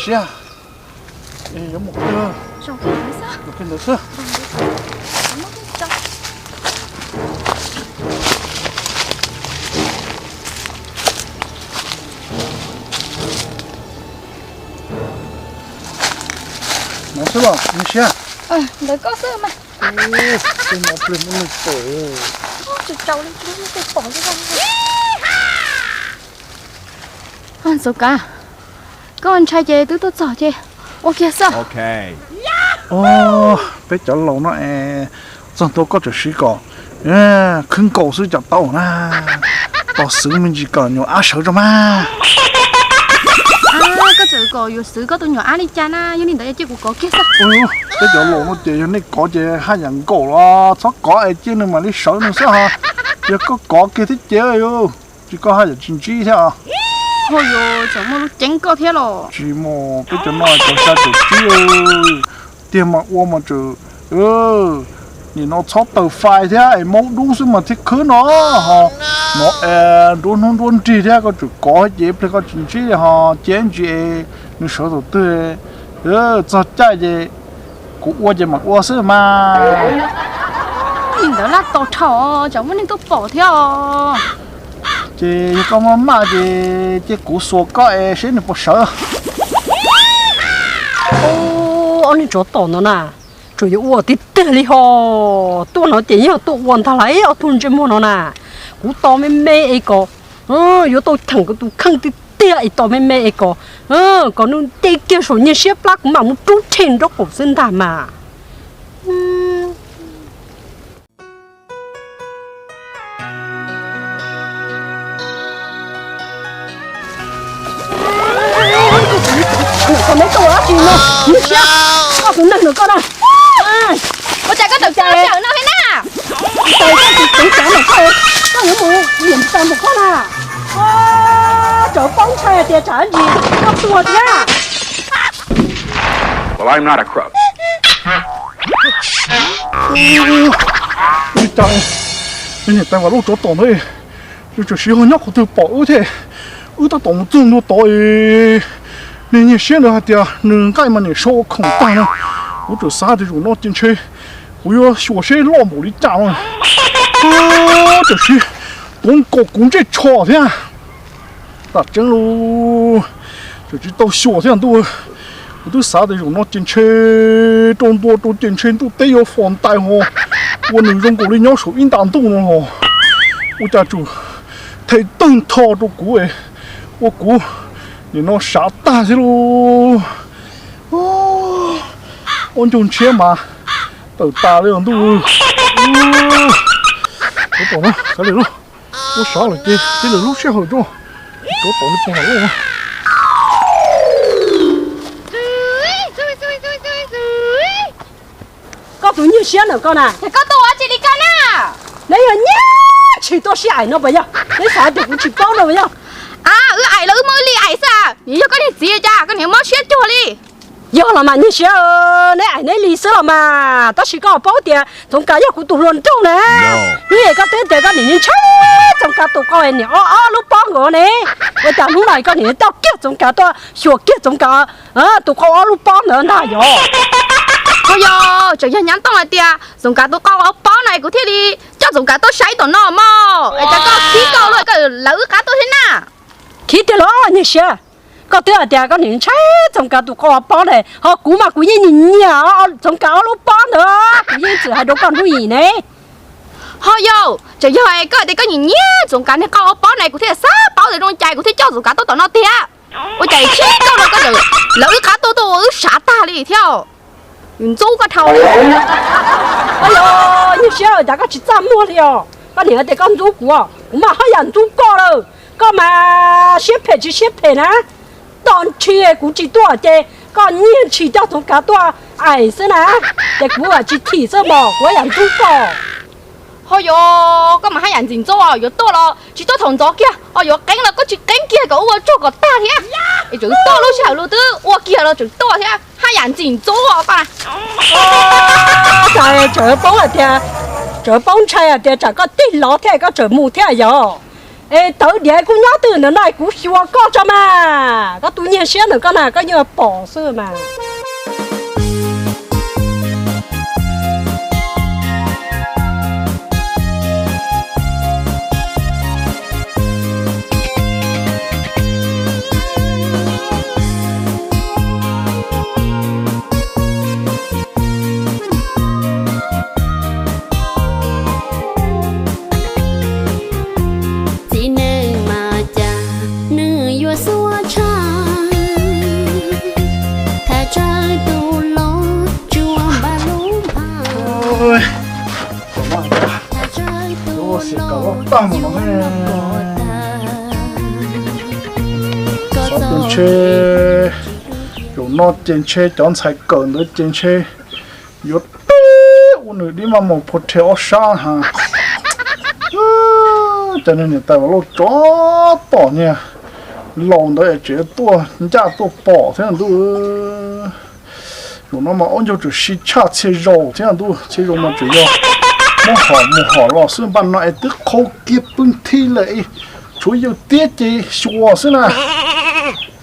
Siab, yuav mus kiag, mus kiag ntawd xwb. No xwb los Niag Siab. Ntawd koj xwb mas. Tej no pliag muab neeg pom. Tsis tau li, muab neeg pom xwb. Txoov Kav, koj ntshai ces twb tuaj txog ces ua kiag xwb. Peb cov laus no es txog ntua koj tseem siv kom khwb nkaus xwb cas tau na. Tos xwv me ntsis kom nyuam ab sawv tso mas. Koj txawm kom yuav xwv koj tus nyuam ab li cas na, yog li ntawd yog cia kuv kov kiag xwb. Peb cov laus no ces yog nej kov ces haj yam nkaum los txhob kov es cia nws mam li sawv nws xwb ho. Yog koj kov kiag thiab ces tsis koj haj yam tsis ntsib thiab. Ho yuav tseem muaj lub ceeb koj thiab los? Tsis muaj, peb cov no cov xya caum tsib tiag mas ua mas tseem nim no txhob taws fais thiab es maub dub xwb mas thiaj khwb no. Ho no es nruab hnub nruab nrig thiab koj tseem kov ces pliag koj tsis ntsib ho cia ntsis es nws sawv thaum twg txog caij ces kuv ua ces mam ua xwb mas. Li ntawd laj tos dhau, tsam muaj neeg tuaj pom thiab os. Ces yog koj maj maj ces cia kuv xuas koj es seb nws puas sawv. Ob niag tsov tom no na, tsuas yuav ua tiag tiag li ho. Tuaj no ces yeej tuaj ua ntag lauj, ob tug ntsej muag no na. Kuv tos me me es kom yuav tau cheem kuv tus kheej tiag tiag es tos me me es kom, kom nws nce kiag saum Nyiaj Siab plab kuv mam mus rub rhe nraub qaum xwb ntag mas. Koj me koj ua dab tsi no? Nyiaj Siab, koj tus neeg no koj na. Ua cas koj tawm tawm no thiab na? Tawm koj tus txoov kav mas koj, koj yuav mus niam tag mus koj na. Tsam paub ntshai tias tsam ntsis koj tuag thiab. Ua li cas niam tais Vam Lauj tsov tom ntawd, nws tseem siv ho nyob qhov twg pom wb thiab. Wb tab tom mus txog ntua tod es niag Nyiaj Siab ntawd hais tias nws nqaij mas niam sau ua khoom tag no. Kuv tseem xav tias zaum no ces ntshe kuv yuav xyuas seb loj npaum li cas no. Tam sim tuav nkaus kuv ntsej tsho thiab. Tam tseeb los tseem tsis tau xyuas thiab ntuj. Kuv twb xav tias zaum no ces ntshe rau ntua rau ces ntshe ntuj teb yuav fo ntais ho ua nws zoo nkaus li nyob saum ib nta ntuj no ho. Ua cas tseem them tawg ntho rau kuv, ua kuv nim no sav tag thiab lauj. Ob ncaug ntshiab mas tawm tas li os ntuj. Tsov tom no, kav liam lauj, ua sav lawm ces cia lwm lub sij hawm tso. Tsov tom li pog Vam Lauj no. Koj tus Nyiaj Siab ntawm koj na, es koj tuaj ua dab tsi li koj na? Neb yog nyiag tshis tuaj sib aim no puas yog? Neb xav tias kuv tsis paub no puas yog? A, wb aim los wb muaj wb li aim xwb. Nws yog koj niag txiv cas koj niag mob siab cuag li. Yog los mas Nyiaj Siab, neb aim neb li xwb los mas, tab sis koj paub tias Txoov Kav yog kuv tus hluas nraug na. Neb koj twb tias koj niam ntshai Txoov Kav tus qau niam ob ob lub pob nkaus ne. Ua cas hnub no koj niam coj kiag Txoov Kav tuaj xyuas kiag Txoov Kav tus qau ob lub pob ntawd ntag yog? Ho yog, tseem yog nyab tooj hais tias Txoov Kav tus qau ob pob no es kuv thiaj li coj Txoov Kav tuaj saib tom no mog. Es cas koj khib koj luaj koj lawv wb qab tuaj thiab na? Khib tiag los Nyiaj Siab, koj twb hais tias koj niam ntshai Txoov Kav tus qau ob pob ne, ho kuv mas kuv yeej nyiam nyiam Txoov Kav ob lub pob ntawd, kuv yeej txwm hais rau koj hnub ib ne. Ho yog, tseem yog koj tias koj nyiam nyiam Txoov Kav niag qau ob pob ne, kuv thiaj xav paub tias zoo li cas kuv thiaj coj Txoov Kav tuaj tom no tiag. Ua cas khib koj no koj lawv wb qab tuaj tuaj ua wb sav tag li thiab. Ntxub koj dhau li. Nyiaj Siab, cas koj tsis txaj muag li os? Koj niam tias koj ntxub kuv, kuv mas haj yam ntxub koj lawm. Koj mas siab phem tsis siab phem na. Tos ntshis kuv tsis tuaj ces koj nyiag ntshis coj Txoov Kav tuaj aim xwb na. Ces kuv tsis thim xwb mog, kuv yam ntxub koj. Ho yog, koj mas haj yam ntxim ntxub, yuav tuaj los tsis tuaj thaum ntxov kiag, ho yuav qeeb los koj tsis qeeb kiag kom ua tsuag kom tag thiab. Es tseem tuaj lub sij hawm lus twb ua kiag los tseem tuaj thiab, haj yam ntxim ntxub koj na. Cas tseem paub hais tias, tseem paub ntshai hais tias tsam koj tig los thiab koj tseem mus thiab yog? Es tawv diav kuj nyob twg ntawm no kuv xyuas koj tso mas, koj tus nyiag siab ntawm koj na koj yeej pom xwb mas. Txiv neej mas cas nws yuav xuab tshaj, tham tsawg tus los tsuas npaj lub npaj. Xyov tus ntshe, zaum no ces ntshe cov ntxhais kawm ntawd ces ntshe yuav teb ua nws dib maj mus phua rhe ob sab ha. Cov niag tawg vas lauj tsov tom niag laus ntawd es tseem tuaj ncaj tuaj pom thiab ntuj. Zaum no mas ob ncaug tseem sib tshaj txhia zaus thiab ntuj, txhia zaus mas tseem yog muab hom mus hom los xwb, npaj no es twb qhau kiag pw nthi lawm, tshuav yawg tiab ces xyuas xwb na.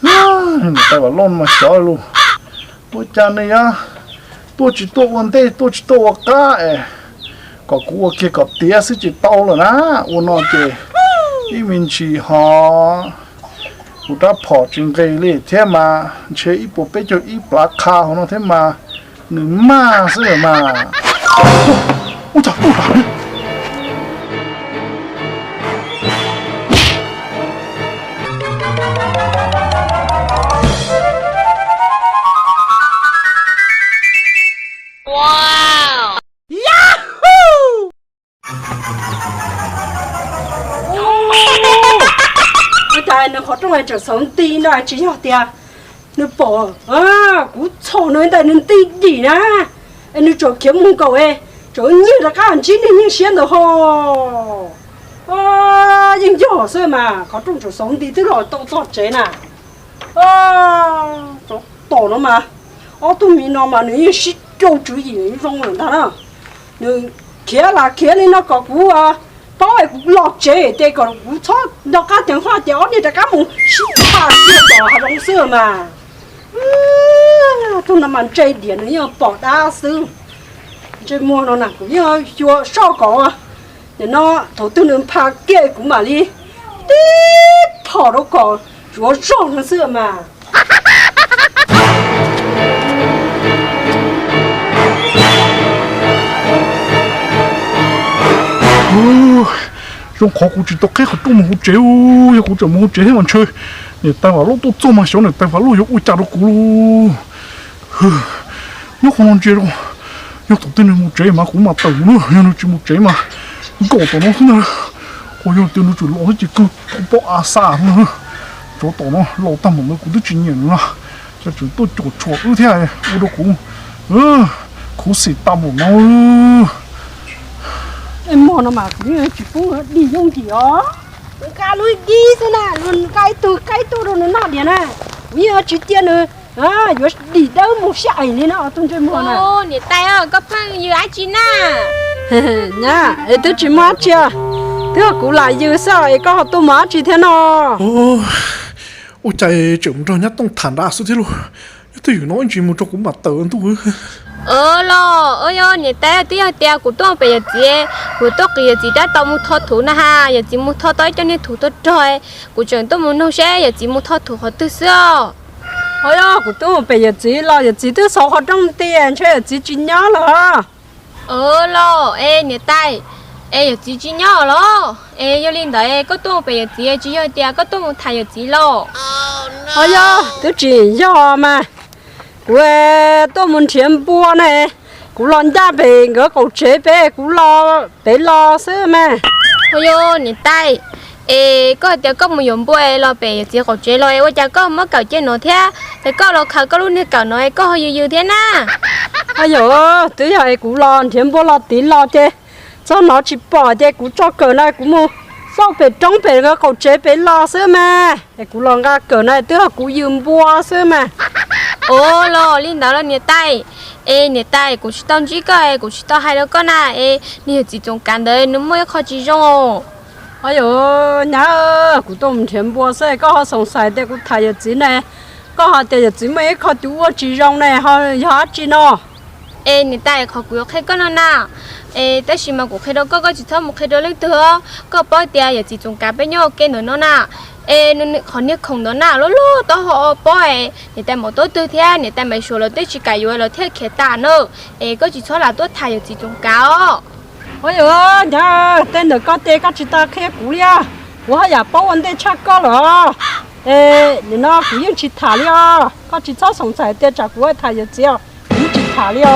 Niag tawg vas lauj mas xyov lus, ua cas nws yuav tuaj tsis tuaj ua ntej tuaj tsis tuaj ua qab es kom kuv ua kiag kom tiav xwb ces tau lawm na. Ua no ces ib me ntsis ho kuv rab phom tsis nqis li thiab mas ntshe ib puas peb caug ib plav qha hauv no thiab mas nws maj xwb mas. Ub, cas tuaj tas li. Ua cas nws qhov rooj tseem xauv nti no tsis yog tias nws pom kuv txhom nws ntawm nws nti dim na, es nws tseem khiav mus nkaum es tseem nyiag rov qab ntsib niag nyiag siab ntawd ho. Yeej yog xwb mas qhov rooj tseem xauv nti twb los tau txog tsev na. Tsov tom no mas, ob tug mi no mas nws yeej sib raug tswv yim zoo lawm ntag na. Nws khiav las khiav li no kom kuv paub es kuv los tsev ces kom kuv txhob nco qab ceev faj ces ob niag rov qab mus sib tham kiag tom hav zoov xwb mas. Tug no mas ntsej diam nws yeej pom dab xwb. Ntsej muag no na kuv yeej xyuas soj kom nim no thaum twg nws pha kiag kuv mam li tib phom rau kom tsuav zog no xwb mas. Zoo qhov kuv tsis tau qheb qhov rooj mus hauv tsev, yog kuv tseem mus hauv tsev thiab mas ntshe niam tais Vam Lauj tuaj txog mas xyov niam tais Vam Lauj yuav ua cas rau kuv lauj. Nyob qhov no ntsia rau, yog thaum twg nws mus tsev mas kuv mam tawm na, yog nws tsis mus tsev mas nkaum tom no xwb ntag. Ho yog tias nws tseem los thiab ces kawg pob av xa na. Tsov tom no laus tag npaum ntawd kuv twb tsis nyiam nws na, cas tseem tuaj cuam tshuam wb thiab ua rau kuv khuv xim tag npaum no. Muag no mas kuv yeej tsis pub dig yooj yim os. Nqa lub dib xwb na, nqa ib tug qaib tuaj rau nws noj diam na. Kuv yeej tsis cia nws yuav dim dawb mus sij aim li no tus ntsej muag na. Niam tais, koj pheej yws dab tsi na? Nyab, es twb tsis muaj dab tsi, twb yog kuv lam yws xwb es koj ho tuaj mus dab tsi thiab no? Ua cas tseem mus nrog nyab Tooj tham nrad xwb thiab lauj? Yog twb ywm no ib ntsis mus tso kuv mam tawm ntuj. Los, yog niam tais, twb yog tias kuv tuaj pem yawm txiv, kuv tuaj qiv yawm txiv rab taus mus tho thuv na ha, yawm txiv mus tho tau ib co niag thuv tuaj rog, kuv tseem tuaj mus nug seb yawm txiv mus tho thuv qhov twg xwb os. Ho yog kuv tuaj pem yawm txiv los yawm txiv twb xauv qhov rooj nti ntshe yawm txiv tsis nyob lawm. Los, es niam tais, es yawm txiv tsis nyob los? Es yog li ntawd koj tuaj pem yawm txiv tsis yog tias koj tuaj mus tham yawm txiv los? Ho yog twb tsis yog mas, kuv tuaj mus nrhiav npua na, kuv los ncaj pem nkawd qaum tsev pem, kuv los pem los xwb mas. Ho yog niam tais, es koj hais tias koj mus yuav npua los pem yawm txiv qaum tsev los es ua cas koj muab kawm cia no thiab? Es koj los khaws koj lub niag kawm no es koj ho yws yws thiab na. Ho yog twb yog es kuv los nrhiav npua los tid los ces txog no tsis pom ces kuv tso kawm no kuv mus xauj pem roob pem nkawd qaum tsev pem los xwb mas. Es kuv los nqa kawm no twb yog kuv yws npua xwb mas. Los li ntawd los niam tais. Es niam tais, kuv tsis tau ntsib koj es kuv tsis tau hais rau koj na, es niag yawm txiv Txoov Kav ntawd nws muaj ib qho tsis zoo os. Oj yog, nyab, kuv tuaj mus nrhiav npua xwb, koj ho xoom xaiv tias kuv tham yawm txiv ne, koj ho tias yawm txiv muaj ib qho cub ua tsis zoo ne, ho yog dab tsi no? Es niam tais, qhov kuv yuav qhia koj no na, es tab sis mas kuv qhia rau koj, koj tsis txhob mus qhia rau leej twg os. Koj paub tias yawm txiv Txoov Kav peb nyob ua ke ntawm no na, es qhov niag khoom ntawd na loj loj taub hau pob es niam tais Maum Taub Twg thiab niam tais Maiv Suav lawv twb tsis kam yuav lawv thiaj khiav tas na. Es koj tsis txhob lam tuaj tham yawm txiv Txoov Kav os. Oj yog, nyab, tej ntawd koj ces koj tsis tas qhia kuv li os, kuv haj yam paub ua ntej tshaj koj lawm. Es nim no kuv yeej tsis tham li os, koj tsis txhob xoom xaiv tias tsam kuv tham yawm txiv os, kuv yeej tsis tham li os.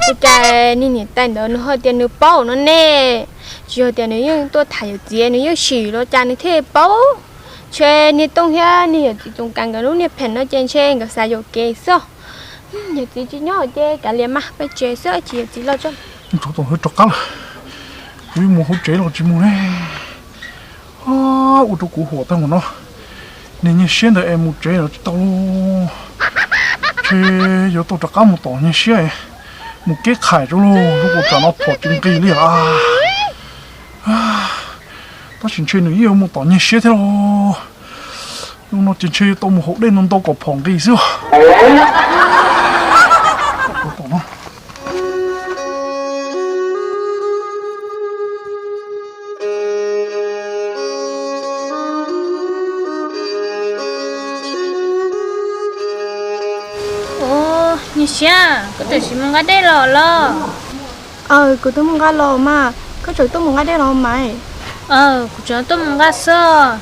Ua cas niag niam tais ntawd nws ho tias nws paub no ne? Tsis yog tias nws yeej tuaj tham yawm txiv nws yeej sim los cas nws thiaj paub? Ntshe niag Tooj thiab niag yawm txiv Txoov Kav nkawd lub niag pheem no ces ntshe nkawd xav yuam kev xwb. Yawm txiv tsis nyob ces kav liam mas peb tsev xwb, tsis yawm txiv los tso. Rov qab lawm, kuv yuav mus hauv tsev los tsis mus ne. Ua rau kuv huam tag mus no. Niag Nyiaj Siab ntawd es mus tsev los tsis tau lauj. Ntshe yuav tau rov qab mus tom Nyiaj Siab, mus keb qhais rau lauj, zoo ua cas no phom tsis nqis li os. Tab sis ntshe nws yeej yuav mus tom Nyiaj Siab thiab lauj. Zoo no ces ntshe yuav tau mus haus dej ntau ntau kom phom nqis xwb. Nyiaj Siab, koj tseem tsis mus nqa dej los los? Aw, kuv twb mus nqa los mas, koj tseem tuaj mus nqa dej los mas? Aw, kuv tseem tuaj mus nqa xwb.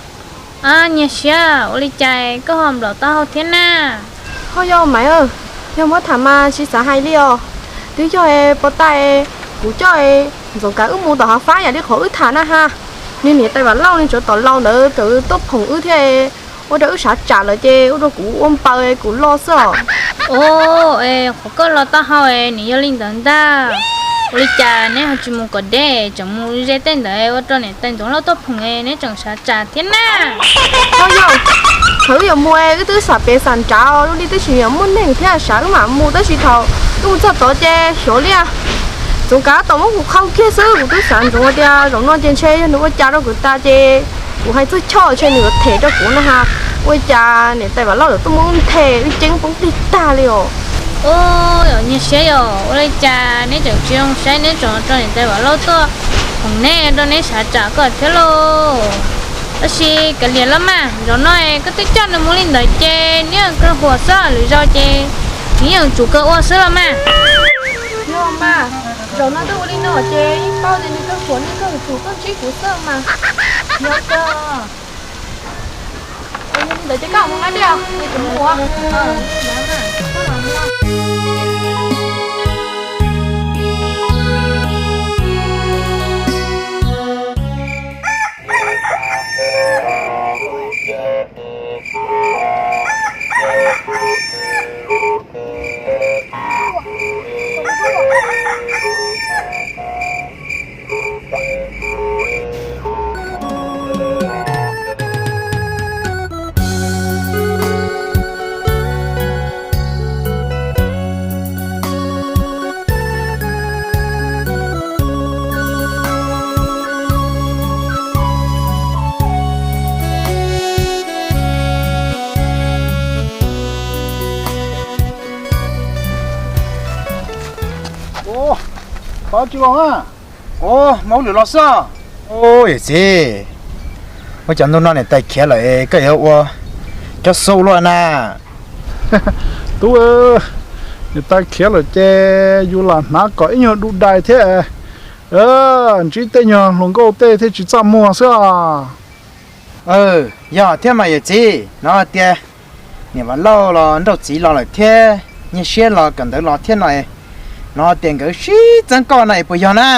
Nyiaj Siab, ua li cas koj ho nplaum taub hau thiab na? Ho yog mas, yog muab tham mas tsis xav hais li os. Twb yog puas tas kuv coj Ntxoov Kav wb mus tom hav fab yam li qhov wb tham na ha. Nws niam tais Vam Lauj nws tsov tom laus ntawd txawm tuaj phoom wb thiab, ua rau wb sav tsam lawm ces ua rau kuv ua npaws kuv los xwb os. Qhov koj nplaum taub hau nws yog li ntawd ntag. Ua li cas neb ho tsis mus kom deb tseem mus ze tej ntawd ua rau niam tais Ntxoov Lauj tuaj phoom neb tseem sav tsam thiab na? Ho yog, thaum wb yuav mus wb twb xam pem xam nrad, lub neej twb tsis muaj neeg thiab sav wb mam mus, tab sis thaum wb mus txog tod ces xyov li. Txoov Kav tau muab kuv qhau kiag xwb, kuv twb xav ntsoov tias zaum no ces ntshe yog nws ua cas rau kuv tas ces kuv hais txog choj ntshe nws yuav them rau kuv na ha. Ua cas niam tais Vam Lauj lawv tuaj muab them wb ceeb poob plig tag li os. Nyiaj Siab yom, ua li cas neb tseem tsis zoo saib neb tseem rau niam tais Vam Lauj tuaj phoom neb rau neb sav tsam koj thiab lauj? Tab sis kav liam los mas, zaum no koj twb coj nws mus li ntawd ces nws yeej kawg huam xwb, lwm zaus ces nws yeej tsum kawg ua xwb los mas. Yog mas, zaum no twb ua li no ces yeej paub tias nws kawg huam nws kawg tsum tuaj ntsib kuv xwb mas. Yog kawg. Ua li ntawd ces koj mus nqa dej os, kuv mus ua. Ov, tsis los na. Ov, mas ua lwm los xwb. Ov, yawm txiv, ua cas ntu no niam tais khiav lawm koj yuav ua cov xu luaj na? Tub, niam tais khiav lawm ces yus lam hnav kom ib nyuag dub dais thiab, ntsib tej nyuag hluas nkauj tej thiaj tsis txaj muag xwb os. Yog thiab mas yawm txiv, hnov tias niam Vam Lauj los nrauj txiv los lawm thiab, Nyiaj Siab los kawm ntawv los thiab no, hnov tias nkawd sib txeeb koj no es puas yog na?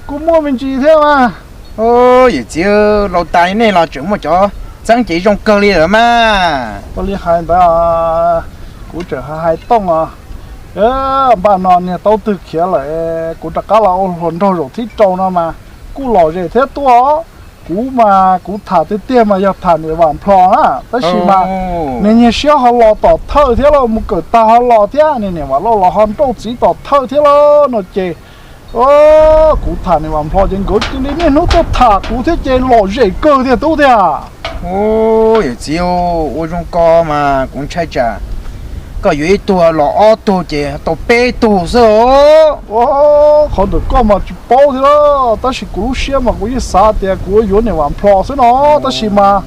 Kuj muaj me ntsis thiab mas. Yawm txiv, laus tas li nej los tseem muaj cov txeeb ces zoo kawg li lawm mas. Ua li hais ntawd, kuv tseem hais Tooj os, npaj no niag Taub Twg khiav lawm, kuv rov qab los ua hluas nraug zaum thib rau no mas kuj lom zem thiab tuaj. Kuv mas kuv tham tiag tiag mas yog tham niam Vam Nplho na, tab sis mas niag Nyiag Siab ho los tom thawj thiab los mus kawm tag ho los thiab, niag niam Vam Lauj los ho nrauj txiv tom thawj thiab lauj no ces, kuv tham niam Vam Nplho ces nkawd cia li niaj hnub tuaj tham kuv thiab ces lom zem kawg tiag tub tiag. Yawm txiv, ua zoo ko mas kuv ntshai tsam koj yuav ib tug los ob tug ces tau peb tug xwb os. Qhov ntawm koj mas tsis paub thiab lauj, tab sis kuv lub siab mas kuv yeej xav tias kuv yuav yuav niam Vam Nplho xwb no, tab sis mas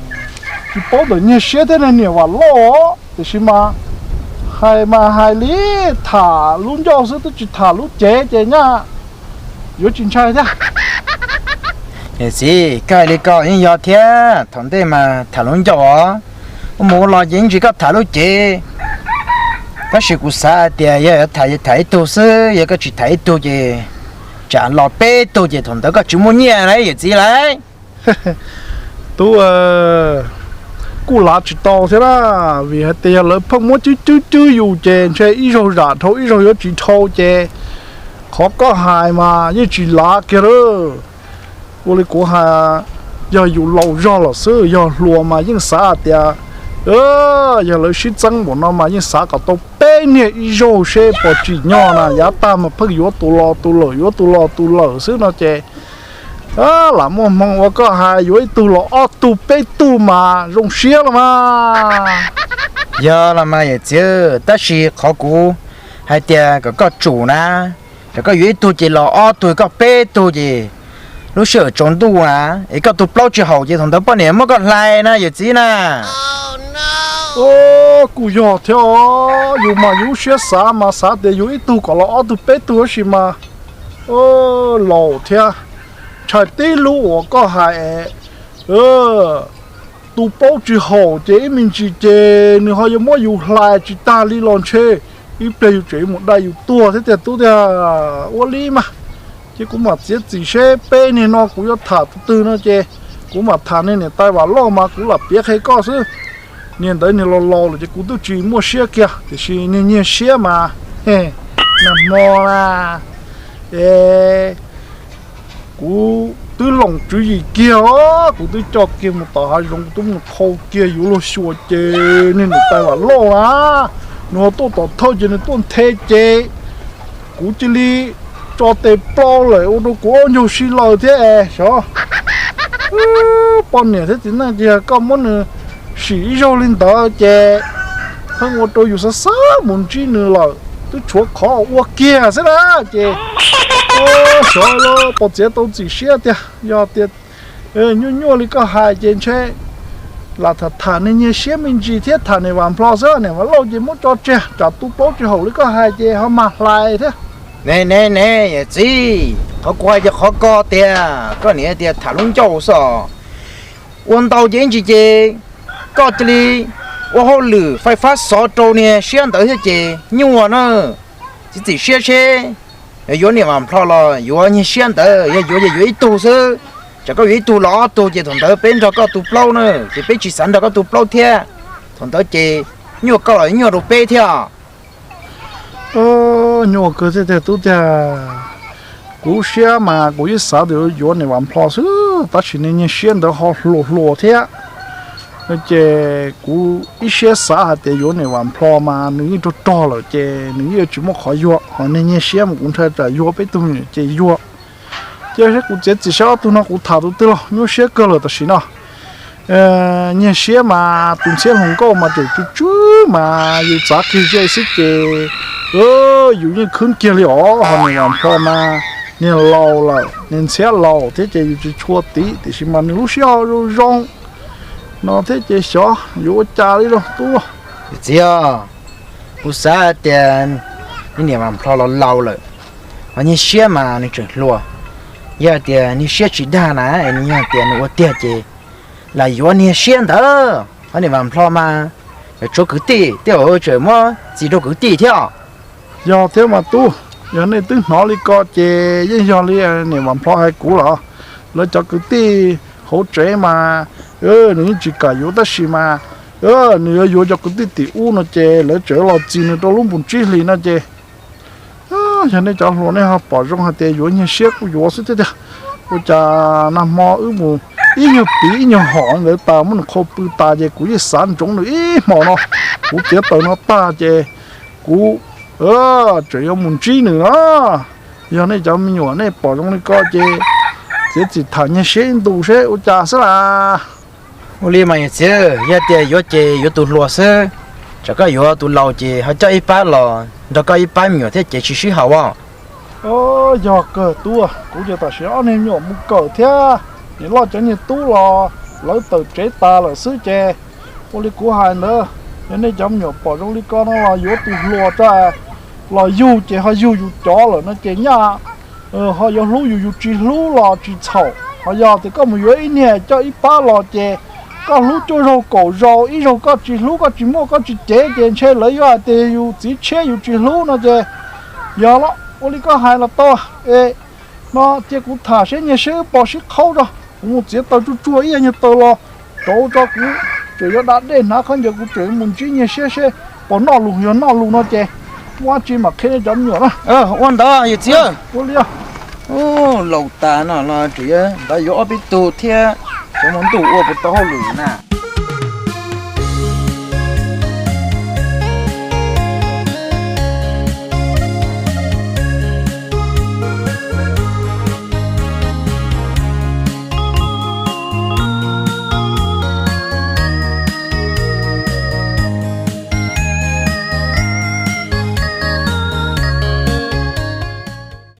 tsis paub ntawm Nyiag Siab thiab niam Vam Lauj os, tiam sis mas hais mas hais li tham lub ncauj xwb twb tsis tham lub cev ces nyaj yuav tsis ntshai thiab. Yawm txiv, koj hais li ko yeej yog thiab, thaum ntej mas tham lub ncauj os, ua mus ua los ces yeej tsis koj tham lub cev. Tab sis kuv xav hais tias yog tham tham ib tug xwb, yog koj tsis tham ib tug ces tsam los peb tug ces thaum ntawd koj tsis muaj nyiaj lauj yawm txiv lauj. Tub, kuj lav tsis tau thiab na, vim hais tias yog lawv pheej muab cwb cwb cwb yus ces ntshe ib zaug zam dhau ib zaug yuav tsis dhau ces qhov koj hais mas yeej tsis lav kiag lawm. Ua li kuv hais, yog yus laus zog lawm xwb, yog hluas mas yeej xav hais tias yog lawv sib txeeb npaum no mas yeej xav kom tau peb niag ib zaug seb puas tsim nyog na, yav tag mas pheej yuav tus los tus lawm, yuav tus los tus lawm xwb no ces lam muaj hmoo ua koj hais, yuav ib tug los ob tug peb tug mas zoo siab los mas. Yog los mas yawm txiv, tab sis qhov kuv hais tias kom koj tsum na, kom koj yuav ib tug ces los ob tug, koj peb tug ces lub sij hawm tsaus ntuj na, es koj tus plaub tsis haum ces thaum ntawd poj niam muab koj hlais na yawm txiv na. Kuj yog thiab os, yus mas yus lub siab xav mas xav tias yuav ib tug kom los ob tug peb tug tab sis mas laus thiab, ntshai tib lub uas koj hais es tus plaub tsis haum ces ib me ntsis ces nws ho yuav muab yus hlais tsis tag li los ntshe ib pliag yus tseem yuav mus dai yus tuag thiab tiag tub tiag. Ua li mas, ces kuv mam txiav txim seb peb niag no kuv yuav tham tus twg no ces kuv mam tham niag niam tais Vam Lauj mas kuv lam piav qhia koj xwb. Niag ntawd niag laus laus lawm ces kuv twb tsis muaj siab kiag, tiam sis niag Nyiag Siab mas nag hmo na es kuv twb loos tswv yim kiag os, kuv twb coj kiag mus tom hav zoov, kuv twb mus qhau kiag yuav luag xyuas ces niag niam tais Vam Lauj na, nws ho tuaj tom thawj ces nws tuaj nthe ces kuv cia li tso tes plaub lawm ua rau kuv ob ncaug si lawm thiab es xyov. Poj niam thiab txiv neej ces yog koj muab nws sim ib zaug li ntawd ces pheej ua rau yus xav xav mus ntsib nws lawm, twb tshuav qhov ua kiag xwb na. Ces xyov los pos txiav tau txim siab tiag, yog tias nyuaj nyuaj li koj hais ces ntshe lam tham tham niag Nyiag Siab me ntsis thiab tham niam Vam Nplho xwb, niam Vam Lauj ces muab tso tseg, tsam tus plaub tsis haum li koj hais ces ho mag hlais thiab. Ne ne ne, yawm txiv, qhov kuv hais ces qhov ko tiag, koj niam tias tham lub ncauj xwb os. Ua ntau ces ib ntsis ces koj cia li ua hauj lwm fais fab xov rau niag Siab ntawd thiab ces nyuaj na. Txiav txim siab seb yuav niam Vam Nplho los yuav Nyiag Siab ntawd, yog yuav ces yuav ib tug xwb. Tsam koj yuav ib tug los ob tug ces thaum ntawd peb nrog koj tus plaub na, ces peb tsis xav nrog koj tus plaub thiab. Thaum ntawd ces nyuaj koj los nyuaj rau peb thiab. Nyuaj kawg thiab tiag tub tiag. Kuv siab mas kuv ib xav tias yuav niam Vam Nplho xwb, tab sis niag Nyiag Siab ntawd ho hluas hluas thiab. Ces kuv ib siab xav hais tias yuav niam Vam Nplho mas nws yeej rog rog lawm ces nws yeej tsis muaj qhov yuag, ho niag Nyiag Siab mas kuv ntshai tsam yuag peb tug me nyuam ces yuag. Ces saib kuv txiav txim saib ob tug no kuv tham tus twg los nyuaj siab kawg lawm tam sim no. Nyiag Siab mas tus ntxhiab hluas nkauj mas tseem tsw tsw mas yus txav kiag ze xwb ces yus yeej khwb kiag li os. Ho niam Vam Nplho mas niag laus lawm, niag ntxhiab laus thiab ces yus tsis tshua tiv, tiam sis mas nws lub siab ho zoo zoo no thiab ces xyov yuav ua cas li los tub. Txiv, kuv xav tias niam Vam Nplho los laus lawm, ho Nyiag Siab mas nws tseem hluas. Yog tias Nyiag Siab tsis dag na, nws yog tias nws ua tiag ces lam yuav Nyiag Siab ntawd, ho niam Vam Nplho mas tsuav kwv tij, tej zaum tseem muab txis rau kwv tij thiab. Yog thiab mas tub, yog nej twb hnov li ko ces yeej yog li niam Vam Nplho hais kuv los. Lawv cov kwv tij hauv tsev mas nws yeej tsis kam yuav tab sis mas nws yuav yuav cov kwv tij tim ub no ces lawv tseem los txis nws rau lub npus tsib hlis no ces yog nej cov hluas nej ho pom zoo hais tias yuav Nyiag Siab kuj yuav xwb thiab tiag. Ua cas nag hmo wb mus ib nyuag piv ib nyuag hom ntawd tas, muab nws qhau pw tas ces kuv yeej xav ntsoov nws ib hmo no. Kuv txiav taws no tag ces kuv tseem yuav mus ntsib nws na. Yog nej cov me nyuam nej pom zoo li ko ces txiav txim tham nyiag siab ib ntus seb ua cas xwb las. Ua li mas yawm txiv, yog tias yuav ces yuav tus hluas xwb, tsam koj yuav tus laus ces ho coj ib pab los nrog koj ib pab me nyuam thiab ces tsis sib haum as. Yog kawg tub, kuv ces tam sim ob niag me nyuam mus kawm thiab, niam loj cov niag tub los lawv tawm tsev tas lawm xwb ces ua li kuv hais ntawd, yog nej cov me nyuam pom zoo li ko no los yuav tus hluas tso, los yug ces ho yug yus cov lawm no ces nyaj ho yuav hlub yus yus tsis hlub los tsis txhaum. Ho yog tias koj mus yuav ib niag coj ib pab los ces koj hlub cuaj zaug kaum zaus, ib zaug koj tsis hlub koj tsis muaj koj tsis cev ces ntshe lawv yuav hais tias yus txiv tshiab yus tsis hlub no ces yog los ua li koj hais los tau. Es no cia kuv tham seb nyiag seb wb pom sib qhaub tso, kuv mus txiav taws tsuag tsuag ib yam nyuag taws los rauv tso, kuv tseem yuav da dej hnav khaub ncaws, kuv tseem yuav mus ntsib nyiag siab seb pom noj lus yog noj lus no ces muaj dab tsi mam qhia nej cov me nyuam na. Ua ntawd yawm txiv. Ua li, laus tas no los tseem yuav ntawd yuav ob peb tug thiab, cov mus ntuj ua puas tau hauj lwm na.